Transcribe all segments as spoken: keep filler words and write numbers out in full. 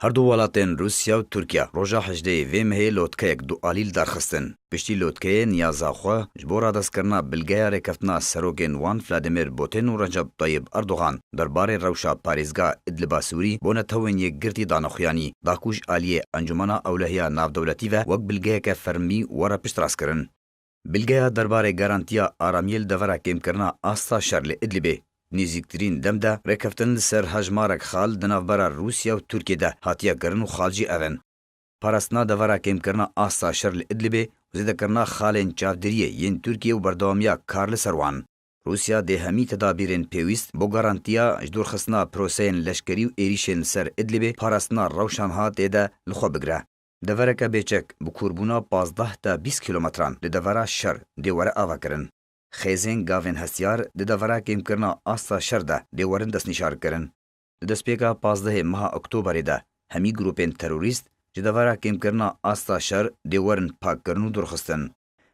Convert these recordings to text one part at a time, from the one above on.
Her du welatên Rûsya û Tirkiye roja hejdehê vê mehê lotkeyek dualî li dar xistin. Piştî lotkeyê niyaza xwe ji bo radestkirina bilgeya rêkeftina serokên wan Vladimir Putin û Recep Tayyip Erdogan derbarê rewşa parêzgeha Idliba Sûrî bo Netewên Yekgirtî dane xuyanî, da ku ji aliyê Encûmena Ewlehiya Navdewletî ve wek bilgeyeke fermî were piştrast kirin. Bilgeya derbarê garantiya aramiyê li devera kêmkirina asta şer li Idlibê. Nêzîktirîn dem de rêkeftin li ser hejmarek xal di navbera Rûsya û Tirkiyê de hatiye kirin û xal jî ev in: parastina devera kêmkirina asta şer li Idlibê û zêdekirina xalên çavdêriyê yên Tirkiye û berdewamiya kar li ser wan. Rûsya dê hemî tedabîrên pêwîst bo garantiya ji dûrxistina proseyên leşkerî û êrîşên li ser Idlibê, parastina rewşa niha tê de li xwe bigire. Devereke bêçek bi kûrbûna pazdeh ta bîst kîlometran li devera şer dê were avakirin. Xêzên gavên hestiyar di devera kêmkirina asta şer de dê werin destnîşankirin. Di destpêka pazdehê meha Oktoberê de hemî grûpên terorîst ji devera kêmkirina asta şer dê werin pakkirin û dûrxistin.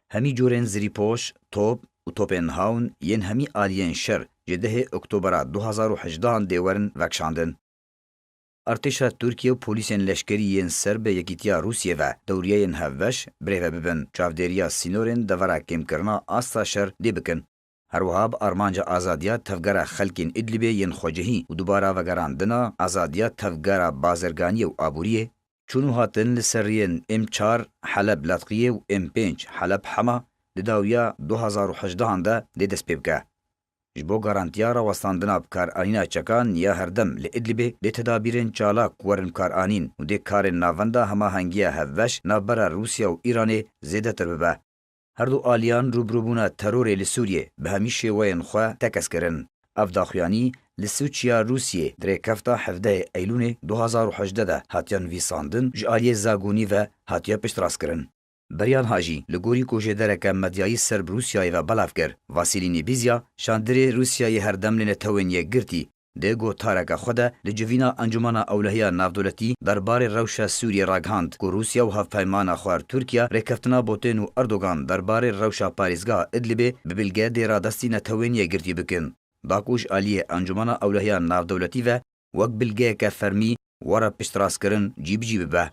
Hemî curên zirîpoş, top û topên hawn yên hemî aliyên şer ji dehê Oktobera du hazar û hejdehan dê werin vekişandin. Artêşa Tirkiye û polîsên leşkerî yên ser bi yekîtiya Rûsiyê ve dewriyeyên hevbeş birêve bibin, çavdêriya sînorên devera kêmkirina asta şer dê bikin. Her wiha bi armanca azadiya tevgera xelkên Idlibê yên xwecihî û dubara vegerandina azadiya tevgera bazirganiyê û aboriyê, çûn û hatin li ser rêyên M çar Heleb Latqiyê û M pênc Heleb Hema di dawiya du hazar û hejdehan de dê dest pê bike. Ji bo garantiya rawestandina bikaranîna çekan ya herdem li Idlibê dê tedabîrên çalak werin bikaranîn û dê karên navenda hemahengiya hevbeş navbera Rûsya û Îranê zêdetir bibe. Her du aliyan rûbirûbûna terorê li Sûriyê bi hemî şêweyên xwe tekez kirin. Ev daxuyanî li Sûçiya Rûsiyê di rêkefta hevdehê Eylûnê du hazar û hejdeh de hatiye nivîsandin, ji aliyê Zagûnî ve hatiye piştrastkirin. Beriya niha jî, li gorî ku jêdereke medyayî ser bi Rûsyayê ve belav kir, Vasîlî Nêbîzya, şandirê Rûsyayê herdem li Netewên Yekgirtî, di gotareke xwe de li civîna Encûmena Ewlehiya Navdewletî derbarê rewşa Sûriyê ragihand ku Rûsya û hevpeymana xwe Tirkiye rêkeftina Putin û Erdogan derbarê rewşa parêzgeha Idlibê bi bilge dê radestî Netewên Yekgirtî bikin. Da ku ji aliyê Encûmena Ewlehiya Navdewletî ve wek bilgeyeke fermî were piştrastkirin cîbicî bibe.